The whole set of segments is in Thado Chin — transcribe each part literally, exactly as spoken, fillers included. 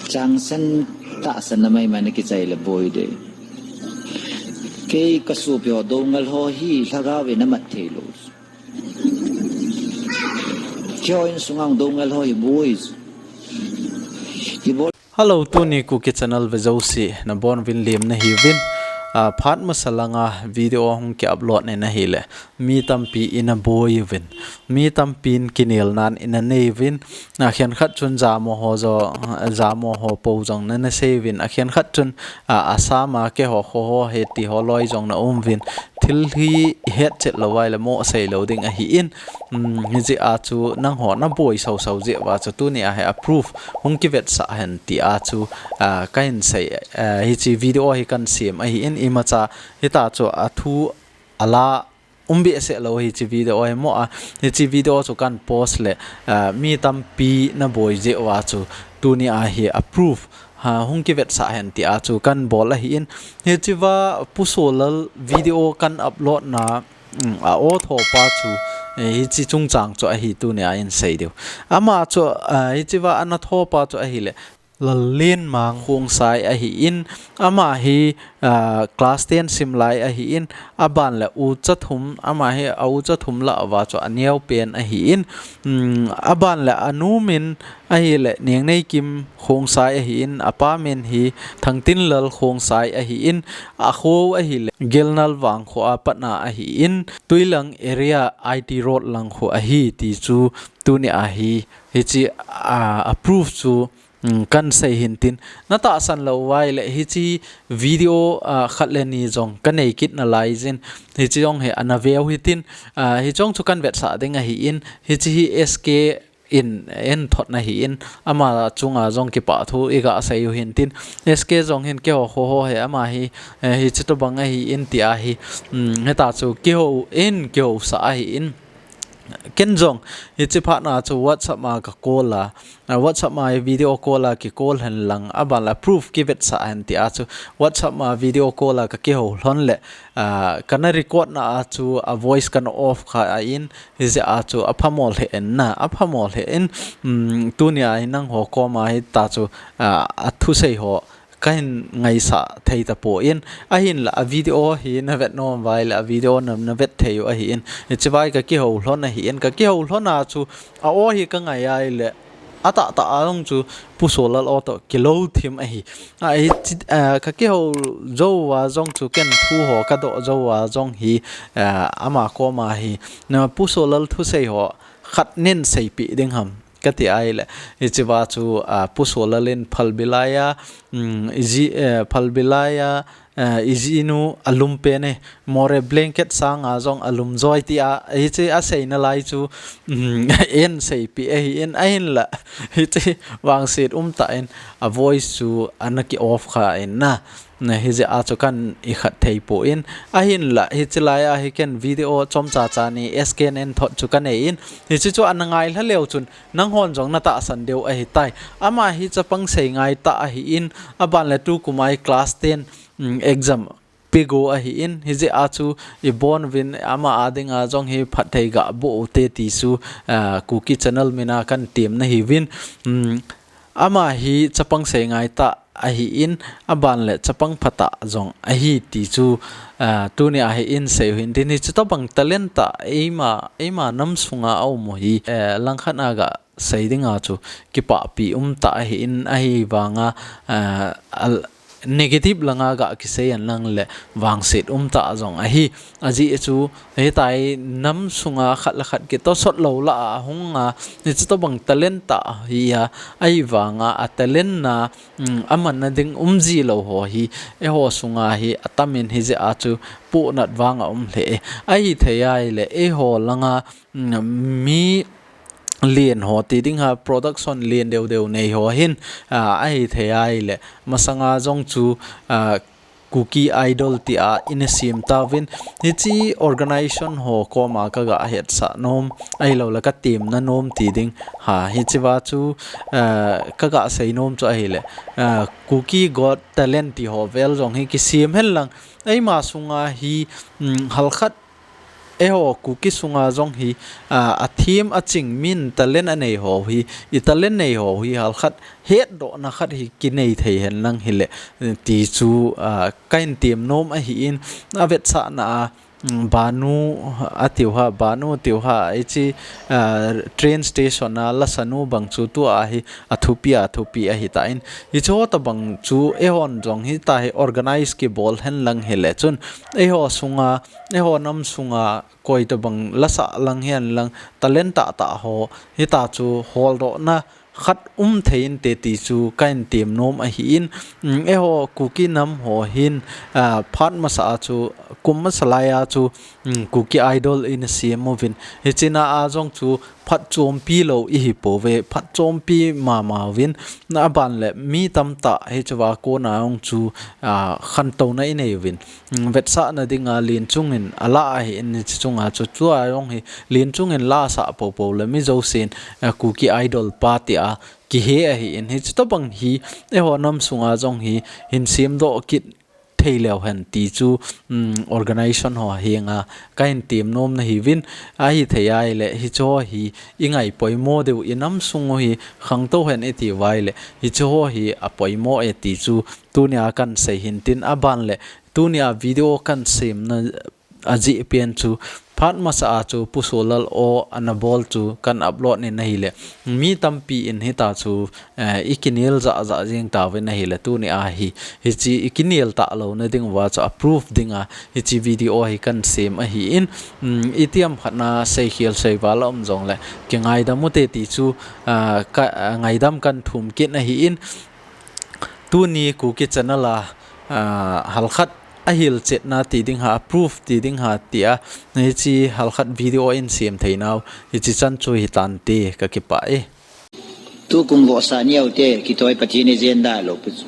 Changsan tahsan na maimai na kichai le boi de. Kei ka supi ho dongal ho hi lhagao ve na mat thei lo. Kei ho in sungang dongal ho hi boi. Hi boi. Hello, tuni Kuki channel ve jouse, na bon vin lim na hi vin. A, phat masa langa video hung ki upload ne na hi le. Mi tampi ina boi vin. Mi tampi in kinel nan ina nei vin. Na khian khat chun jamo ho jo, jamo ho po jong na na sei vin. A khian khat chun, a, Assam a kei ho kho ho he ti ho loi jong na um vin. Thil hi het chet lo vai le mo sei lo ding ahi in. Um, hi ji a chu nang ho na boi sau sau ji va chu tuni a he a proof hung ki vet sa hen ti a chu, a, ka hin sei, a, hi chi video hi kan sim ahi in imacha hi ta chu a thu a la um be se lo hi chi video hi mo a, hi chi video chu kan post le, a, mi tampi na boi ji va chu tuni a hi a proof ha, hung ki vet sa hen ti a chu kan bol ahi in. Hi chi va Pu Solal video kan upload na, um, a o tho pa chu, eh, hi chi chungchang chu ahi tuni a in sei diu. Ama chu, ah, hi chi va ana tho pa chu ahi le. Lallen Mang Khongsai ahi in. Ama hi, ah, class ten sim lai ahi in. A ban le u cha thum, ama hi a u cha thum la va chu a neo pen ahi in. Um, a ban le a nu min ahi le Niangneikim Khongsai ahi in, a pa min hi Thangtinlal Khongsai ahi in, a kho ahi le Gelnal Vangkho a patna ahi in, Tuilang area I T road lang kho ahi ti chu tuni a hi, hi chi, a, a proof chu, um, kan sei hin tin. Na tahsan lo vai le hi chi video, a, khat le ni jong ka nei kit na lai jin. Hi chi jong hi ana veu hi tin, a, hi jong chu kan vet sa ding ahi in, hi chi hi S K in en thot na hi in, ama chunga jong kipa thu i ga sei u hin tin, S K jong hin kei ho kho ho he ama hi, eh, hi chi to bang ahi in ti a hi, um, he ta chu kei ho in kei ho sa ahi in, ken jong hi chi phat na chu WhatsApp ma ka call a, a, WhatsApp ma video call a ki call hen lang, a ban la proof ki vet sa hen ti a chu WhatsApp ma video call a ka kei ho hlon le, a, kana record na a chu a voice kana off kha a in, hi je a chu a phamo le en na, a phamo le in, um, tuni a hi nang ho koma hi ta chu, a, a thu sei ho ka hin ngaisa thei ta po in, a hin la a video hi na vet nom vai le a video na, na vet thei u ahi in, hi chi vai ka kei ho hlon ahi in, ka kei ho hlon a chu a o hi ka ngai ai le, a ta ta a jong chu Pu Solal o to kilo thim ahi. A hi chi, a, ka kei ho jo va jong chu ken thu ho ka do jo va jong hi, a, ama koma hi. Na Pu Solal thu sei ho khat nen sei pi ding ham. Ka ti ai le, hi chi va chu, a, Pu Solal in Phalbi lai a, um, i ji, eh, Phalbi lai a, eh, i ji nu a lum pen e, more blanket sang a jong a lum joi ti a, hi chi a sei na lai chu, um, en sei pi ahi in a hin la, hi chi vangset um ta in a voice chu ana ki off kha in na. Na hi je a chu kan i khat thei po in, a hin la hi chi lai a hi ken video chom cha cha ni S K nen thot chu ka nei in, hi chi chu ana ngai hla leu chun nang hon jong na tahsan deu ahi tai. Ama hi chapang sei ngai ta ahi in, a ban le tu kumai class ten, um, exam pe go ahi in, hi je a chu i bon vin ama a ding a jong hi phat thei ga bo u te ti chu, ah, Kuki channel mina kan tem na hi vin, um, ama hi chapang sei ngai ta ahi in, a ban le chapang phat a jong ahi ti chu, ah, tuni a hi in sei u hin tin hi chu to bang talent ta eima, eima nam sunga a um u hi, eh, lang khat a ga sei ding a chu kipa pi um ta ahi in, ahi vang a, ah, al-, negative lang a ga ki sei an lang le vangset um ta jong ahi. A ji chu, hi tai nam sunga khat le khat ki to sot lo la a hung a, hi chu to bang talent ta hi a, ahi vang a, a talent na, um, a man na ding um ji lo ho hi, e ho sunga hi, a tam in hi je a chu pu nat vang a um le e. Ahi thei ai le, e ho lang a, um, mi lien ho ti ding ha, production lien deu deu nei ho hin, ah, ahi thei ai le, masanga jong chu, ah, Kuki Idol ti a in a sim ta vin, hi chi organization ho koma ka ga het sa nom, ahi lo la ka tem na nom ti ding ha, hi chi va chu, ah, ka ga sei nom chu ahi le, ah, Kuki Got Talent ti ho vel jong hi ki sim hen lang, eima sunga hi, um, hal khat Eiho Kuki sunga jong hi, a, a thim a ching min talent a nei ho hi, i talent nei ho hi halkhat hetdohna khat hi kinei thei hen lang hile, ti chu, a, ka hin tem nom ahi in, a vetsahna a, mm, Banu a tiu ha, Banu tiu ha, hiche, a, train station a lasanu bang chu tua hi a thupi a thupi ahi ta in. Hiche ho tabang chu eihon jong hita hi organize kibol hen lang hile chun, eiho sunga, eiho nam sunga koi tabang lasa lang hihen lang talent tahtah ho hita chu holdohna khat um thei inte ti chu ka hin tem nom ahi in, mm, eiho Kuki nam ho hin, a, phat masa a chu, kum masa lai a chu, mm, Kuki Idol in a sem uvin. Hiche na a jong chu phatchompi lou ihi pouve, phatchompi mama uvin, na a ban le mi tamtah hiche va kona jong chu, a, khantouna i nei uvin. Mm, vetsahna dinga Lenchung in a la ahi in hiche chunga chu tua jong hi Lenchung in la sah popo le mi jousen, a, Kuki Idol pa tia kihe ahi in hiche tabang hi eiho nam sunga jong hi hin semdoh kit thei leu hen ti chu, mm, organization ho henga ka hin tem nom na hi uvin ahi thei ahile hiche ho hi i ngai poimo diu i nam sung u hi khangtou hen i ti uva ahile hiche ho hi a poimo e ti chu tunia kan sei hin tin a ban le tunia video kan semna a jeh pen chu phat masa a chu Pu Solal o ana bol chu kan upload nin ahile mi tampi in hita chu, eh, i kinel jahjah jeng tauvin ahile tunia hi hiche i kinel tah louna ding uva chu a proof dinga hiche video hi kan sem ahi in, mm, itiham khat na seikhel seival a um jongle kingaidam ute ti chu, ah, ka, ah, ngaidam kan thum kit ahi in tuni Kuki channel a, ah, halkhat a hilchetna ti ding ha, a proof ti ding ha tia, hiche halkhat video in sem thei nau, hiche chan chu hi tante ka kipah e. Tukum vohsa neo te, kitoi Pathen agenda lou pu chu.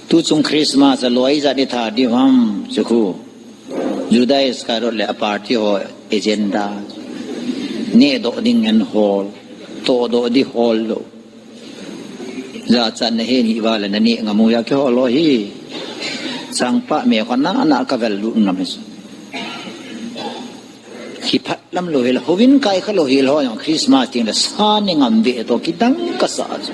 Tuchung Christmas a loi ijat i tha diu ham, chu khu. Judas Iscariot le a party ho agenda. Nehdoh ding hen hol, tohdoh ding hol lou. Jachat na he ni uva le na neh ngam u a kihol lou hi. Changpah me kho na, na ka vel lut ngam hi. Kiphat lam lou hel, hovin kai kha lou hel ho jong Christmas teng le sa ne ngam ve to kidang ka sa chu.